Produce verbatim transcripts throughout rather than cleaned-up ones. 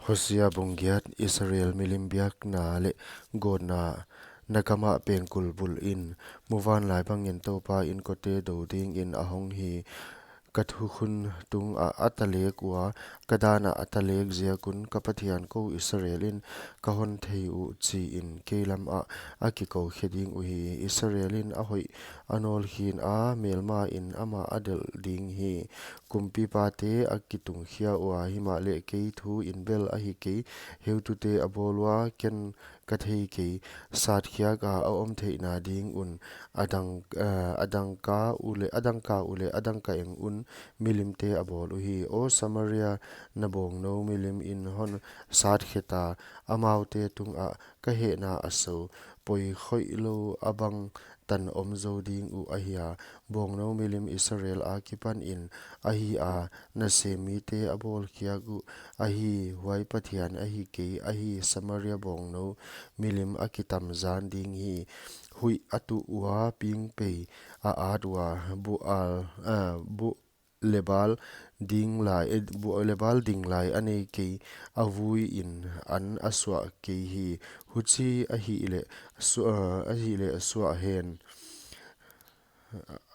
Hosea bung giat. Israel milim biakna leh gawtna na kam ah pengkul bul in. Muvanlai bangin Toupa inkote dou dingin a hong hi. Ka thukhun tungah a talek ua, ka dan ah a talek ziak un, ka Pathian kou Israel in ka hon thei uh, chiin kei lam ah a kikou khe ding uhi. Israel in a hoih a nawl khin a, melma in amah a delh ding hi. Kumpipate a kitungkhia ua, himahleh kei thu in bel ahi kei. Heutute a bawl ua, ken ka thei kei. Satkhiak a a om theihna ding un, a dang, eh, a dangka uleh, a dangka uleh, a dangka eng un milimte a bawl uhi. Aw Samaria, na bawngnou milim in hon sat khe ta, amaute tungah ka hehna a sou. Poi khoih lou a bang tan om zou ding uh ahi a. Bawngnou milim Israel a kipan in ahi a, na sem mite a bawlkhiak uh ahi. Huai Pathian ahi kei ahi. Samaria bawngnou milim a kitam zan ding hi. Huih a tuh ua, pingpei a at ua, bual, ah, bu lebal ding lai, eh, bu lebal ding lai a nei kei. A vui in an a suah kei hi. Huchi ahihleh, su-, ah, ahihleh suah hen.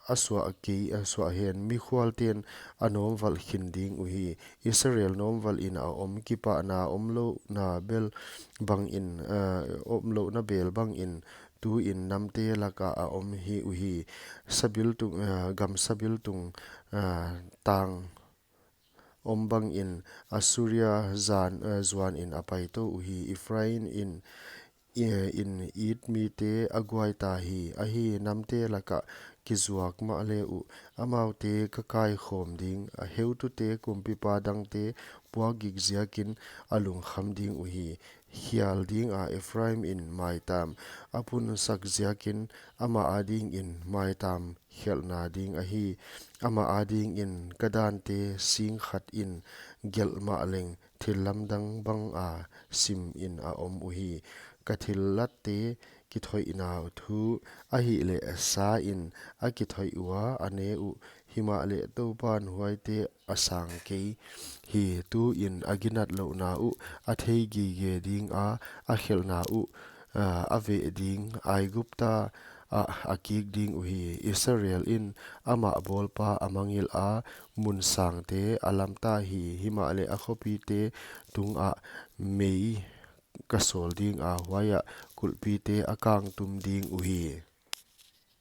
A suah kei, a suah hen. Mikhualten a nawmvalh khin ding uhi. Israel nawmvalh in a om, kipahna omlouhna bel bangin, ah, omlouhna bel bangin, tuin namte lakah a om hi uhi. Sabiltung, ah, gam sabiltung, ah, tang om bangin Assuria zan, ah, zuanin a paitou uhi. Ephraim in, eh, in it mite a guai ta hi. Ahi, namte lakah kizuak mahle uh, amaute ka kaikhawm ding. A heutute kumpipa dangte puakgik ziakin a lungkham ding uhi. Khial ding a Ephraim in maitam a punsak ziakin, amah adingin maitam khelhna ding ahi. Amah adingin ka dante sing khat in gelh mahleng, thil lamdang bang a sim in a om uhi. Ka thillatte kithoihna thu ahihleh sa in a kithoih ua a ne uh. Himahleh Toupan huaite a sang kei hi. Tuin a ginatlouhna uh a thei gige ding a, a khelhna uh, ah, a veh ding. Aigupta ah a kik ding uhi. Israel in amah bawlpa a mangngilh a, mun sangte a lamta hi. Himahleh a khopite tungah mei ka sawl ding a, huaiah kulhpite a kangtum ding uhi.